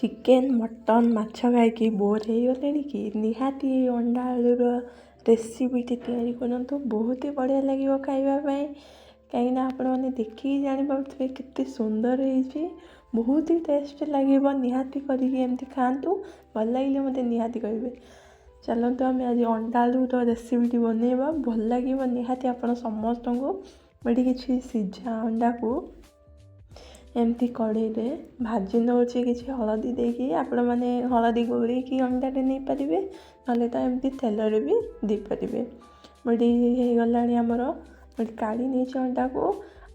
Chicken, mutton, ମାଛ ଖାଇକି bore ହେଇଗଲେଣି କି? ନିହାତି ଅଣ୍ଡା ଆଳୁର ରେସିପିଟି ତିଆରି କରନ୍ତୁ, ବହୁତ ହି ବଢ଼ିଆ ଲାଗିବ ଖାଇବା ପାଇଁ। କାହିଁକିନା ଆପଣମାନେ ଦେଖିକି ଜାଣିପାରୁଥିବେ କେତେ ସୁନ୍ଦର ହେଇଛି, ବହୁତ ହି ଟେଷ୍ଟ ଲାଗିବ। ନିହାତି କରିକି ଏମିତି ଖାଆନ୍ତୁ, ଭଲ ଲାଗିଲେ ମୋତେ ନିହାତି କହିବେ। ଚାଲନ୍ତୁ, ଆମେ ଆଜି ଅଣ୍ଡା ଆଳୁର ରେସିପିଟି ବନେଇବା, ଭଲ ଲାଗିବ ନିହାତି ଆପଣ ସମସ୍ତଙ୍କୁ। ମୁଁ ଏଠି କିଛି ସିଝା ଅଣ୍ଡାକୁ ଏମିତି କଢ଼େଇରେ ଭାଜି ନେଉଛି କିଛି ହଳଦୀ ଦେଇକି। ଆପଣମାନେ ହଳଦୀ ଗୋଳେଇକି ଅଣ୍ଡାରେ ନେଇପାରିବେ, ନହେଲେ ତ ଏମିତି ତେଲରେ ବି ଦେଇପାରିବେ। ମୁଁ ଏଠି ହେଇଗଲାଣି ଆମର, ମୁଁ ଏଠି କାଢ଼ି ନେଇଛି ଅଣ୍ଡାକୁ।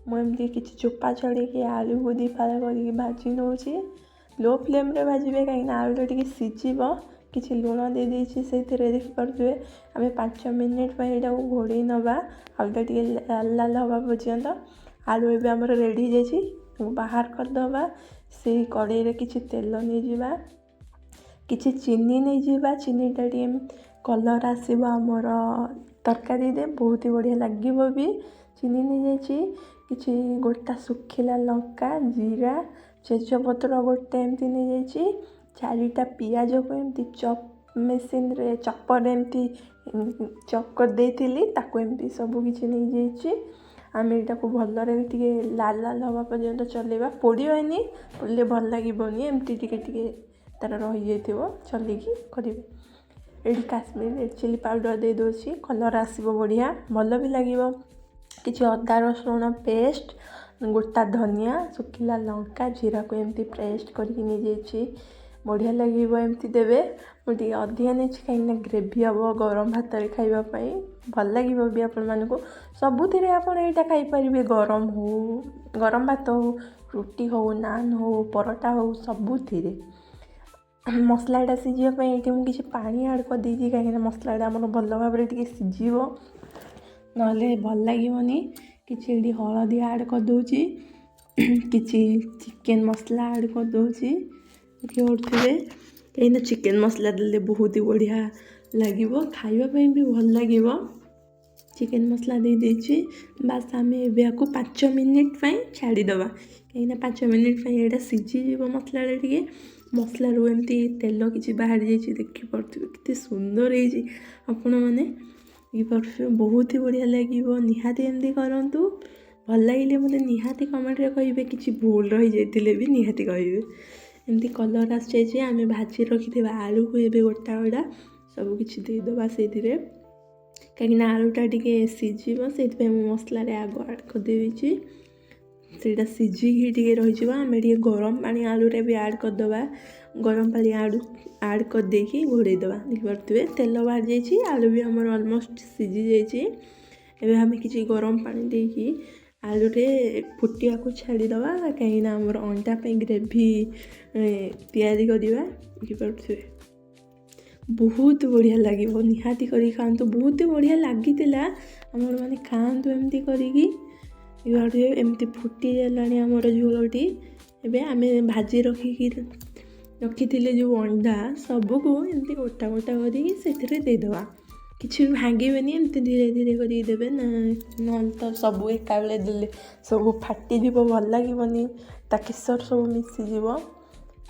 ମୁଁ ଏମିତି କିଛି ଚୋପା ଛଡ଼େଇକି ଆଳୁକୁ ଦୁଇ ଫାଳ କରିକି ଭାଜି ନେଉଛି। ଲୋ ଫ୍ଲେମ୍ରେ ଭାଜିବେ, କାହିଁକିନା ଆଳୁଟା ଟିକେ ସିଝିବ। କିଛି ଲୁଣ ଦେଇଦେଇଛି ସେଇଥିରେ, ଦେଖିପାରୁଥିବେ। ଆମେ 5 ମିନିଟ୍ ପାଇଁ ଏଇଟାକୁ ଘୋଡ଼େଇ ନେବା, ଆଳୁଟା ଟିକେ ଲାଲ ଲାଲ ହେବା ପର୍ଯ୍ୟନ୍ତ। ଆଳୁ ଏବେ ଆମର ରେଡ଼ି ହେଇଯାଇଛି, ବାହାର କରିଦେବା। ସେଇ କଢ଼େଇରେ କିଛି ତେଲ ନେଇଯିବା, କିଛି ଚିନି ନେଇଯିବା। ଚିନିଟା ଟିକେ କଲର୍ ଆସିବ ଆମର ତରକାରୀରେ, ବହୁତ ହି ବଢ଼ିଆ ଲାଗିବ ବି। ଚିନି ନେଇଯାଇଛି, କିଛି ଗୋଟା ଶୁଖିଲା ଲଙ୍କା, ଜିରା, ତେଜପତ୍ର ଗୋଟେ ଏମିତି ନେଇଯାଇଛି। 4ଟା ପିଆଜକୁ ଏମିତି ଚପ୍ ମେସିନ୍ରେ, ଚପର୍ରେ ଏମିତି ଚପ୍ କରିଦେଇଥିଲି, ତାକୁ ଏମିତି ସବୁ କିଛି ନେଇଯାଇଛି। ଆମେ ଏଇଟାକୁ ଭଲରେ ଟିକେ ଲାଲ ଲାଲ ହେବା ପର୍ଯ୍ୟନ୍ତ ଚଲେଇବା। ପୋଡ଼ିବାନି, ପୋଡ଼ିଲେ ଭଲ ଲାଗିବନି। ଏମିତି ଟିକେ ଟିକେ ତା'ର ରହିଯାଇଥିବ, ଚଲେଇକି କରିବେ। ଏଇଠି କାଶ୍ମୀର ରେଡ଼୍ ଚିଲି ପାଉଡ଼ର ଦେଇଦେଉଛି, କଲର୍ ଆସିବ ବଢ଼ିଆ, ଭଲ ବି ଲାଗିବ। କିଛି ଅଦା ରସୁଣ ପେଷ୍ଟ, ଗୋଟା ଧନିଆ, ଶୁଖିଲା ଲଙ୍କା, ଜିରାକୁ ଏମିତି ପେଷ୍ଟ କରିକି ନେଇଯାଇଛି। ବଢ଼ିଆ ଲାଗିବ ଏମିତି ଦେବେ। ମୁଁ ଟିକେ ଅଧିକା ନେଇଛି, କାହିଁକିନା ଗ୍ରେଭି ହେବ ଗରମ ଭାତରେ ଖାଇବା ପାଇଁ, ଭଲ ଲାଗିବ ବି ଆପଣମାନଙ୍କୁ। ସବୁଥିରେ ଆପଣ ଏଇଟା ଖାଇପାରିବେ, ଗରମ ହଉ, ଗରମ ଭାତ ହଉ, ରୁଟି ହଉ, ନାନ୍ ହଉ, ପରଟା ହଉ, ସବୁଥିରେ। ମସଲାଟା ସିଝିବା ପାଇଁ ଏଇଠି ମୁଁ କିଛି ପାଣି ଆଡ଼୍ କରିଦେଇଛି, କାହିଁକିନା ମସଲାଟା ଆମର ଭଲ ଭାବରେ ଟିକେ ସିଝିବ, ନହେଲେ ଭଲ ଲାଗିବନି। କିଛି ଏଇଠି ହଳଦୀ ଆଡ଼୍ କରିଦେଉଛି, କିଛି ଚିକେନ୍ ମସଲା ଆଡ଼୍ କରିଦେଉଛି, ଦେଖିପାରୁଥିବେ। କାହିଁକିନା ଚିକେନ୍ ମସଲା ଦେଲେ ବହୁତ ହି ବଢ଼ିଆ ଲାଗିବ, ଖାଇବା ପାଇଁ ବି ଭଲ ଲାଗିବ। ଚିକେନ୍ ମସଲା ଦେଇଦେଇଛି। ବାସ୍, ଆମେ ଏବେ ୟାକୁ 5 ମିନିଟ୍ ପାଇଁ ଛାଡ଼ିଦେବା, କାହିଁକିନା 5 ମିନିଟ୍ ପାଇଁ ଏଇଟା ସିଝିଯିବ ମସଲାଟା ଟିକେ। ମସଲାରୁ ଏମିତି ତେଲ କିଛି ବାହାରି ଯାଇଛି, ଦେଖିପାରୁଥିବେ କେତେ ସୁନ୍ଦର ହେଇଛି। ଆପଣମାନେ ଦେଖିପାରୁଥିବେ, ବହୁତ ହି ବଢ଼ିଆ ଲାଗିବ। ନିହାତି ଏମିତି କରନ୍ତୁ, ଭଲ ଲାଗିଲେ ମୋତେ ନିହାତି କମେଣ୍ଟରେ କହିବେ। କିଛି ଭୁଲ ରହିଯାଇଥିଲେ ବି ନିହାତି କହିବେ। ଏମିତି କଲର୍ ଆସିଯାଇଛି। ଆମେ ଭାଜି ରଖିଥିବା ଆଳୁକୁ ଏବେ ଗୋଟା ଗୋଟା ସବୁ କିଛି ଦେଇଦେବା ସେଇଥିରେ, କାହିଁକିନା ଆଳୁଟା ଟିକେ ସିଝିବ, ସେଇଥିପାଇଁ ମୁଁ ମସଲାରେ ଆଗ ଆଡ଼୍ କରିଦେଇଛି। ସେଇଟା ସିଝିକି ଟିକେ ରହିଯିବ। ଆମେ ଟିକେ ଗରମ ପାଣି ଆଳୁରେ ବି ଆଡ଼୍ କରିଦେବା। ଗରମ ପାଣି ଆଳୁ ଆଡ଼୍ କରିଦେଇକି ଘୋଡ଼େଇ ଦେବା। ଦେଖିପାରୁଥିବେ, ତେଲ ବାହାରି ଯାଇଛି, ଆଳୁ ବି ଆମର ଅଲମୋଷ୍ଟ ସିଝି ଯାଇଛି। ଏବେ ଆମେ କିଛି ଗରମ ପାଣି ଦେଇକି ଆଳୁରେ ଫୁଟିବାକୁ ଛାଡ଼ିଦେବା, କାହିଁକିନା ଆମର ଅଣ୍ଡା ପାଇଁ ଗ୍ରେଭି ତିଆରି କରିବା। ଦେଖିପାରୁଥିବେ, ବହୁତ ବଢ଼ିଆ ଲାଗିବ, ନିହାତି କରିକି ଖାଆନ୍ତୁ। ବହୁତ ବଢ଼ିଆ ଲାଗିଥିଲା ଆମର, ମାନେ ଖାଆନ୍ତୁ ଏମିତି କରିକି। ଦେଖିପାରୁଥିବେ, ଏମିତି ଫୁଟିଗଲାଣି ଆମର ଝୋଳଟି। ଏବେ ଆମେ ଭାଜି ରଖିଥିଲେ ଯେଉଁ ଅଣ୍ଡା, ସବୁକୁ ଏମିତି ଗୋଟା ଗୋଟା କରିକି ସେଥିରେ ଦେଇଦେବା। କିଛି ବି ଭାଙ୍ଗିବେନି, ଏମିତି ଧୀରେ ଧୀରେ କରିକି ଦେବେ ନା, ନହେଲେ ତ ସବୁ ଏକାବେଳେ ଦେଲେ ସବୁ ଫାଟିଯିବ, ଭଲ ଲାଗିବନି, ତା କେଶର ସବୁ ମିଶିଯିବ।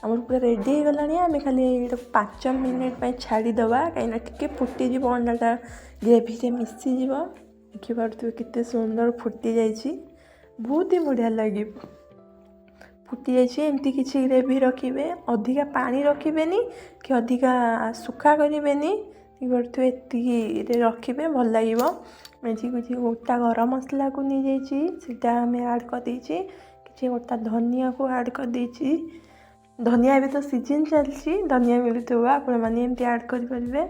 ଆମର ପୁରା ରେଡ଼ି ହେଇଗଲାଣି। ଆମେ ଖାଲି ଏଇଟାକୁ 5 ମିନିଟ୍ ପାଇଁ ଛାଡ଼ିଦେବା, କାହିଁକିନା ଟିକେ ଫୁଟିଯିବ, ଅଣ୍ଡାଟା ଗ୍ରେଭିରେ ମିଶିଯିବ। ଦେଖିପାରୁଥିବେ କେତେ ସୁନ୍ଦର ଫୁଟି ଯାଇଛି, ବହୁତ ହି ବଢ଼ିଆ ଲାଗିବ। ଫୁଟି ଯାଇଛି। ଏମିତି କିଛି ଗ୍ରେଭି ରଖିବେ, ଅଧିକା ପାଣି ରଖିବେନି କି ଅଧିକା ଶୁଖା କରିବେନି। ଦେଖିପାରୁଥିବେ, ଏତିକିରେ ରଖିବେ, ଭଲ ଲାଗିବ। ଏଠି କିଛି ଗୋଟା ଗରମ ମସଲାକୁ ନେଇଯାଇଛି, ସେଇଟା ଆମେ ଆଡ଼୍ କରିଦେଇଛି। କିଛି ଗୋଟା ଧନିଆକୁ ଆଡ଼୍ କରିଦେଇଛି। ଧନିଆ ଏବେ ତ ସିଜନ୍ ଚାଲିଛି, ଧନିଆ ମିଳୁଥିବ, ଆପଣମାନେ ଏମିତି ଆଡ଼୍ କରିପାରିବେ।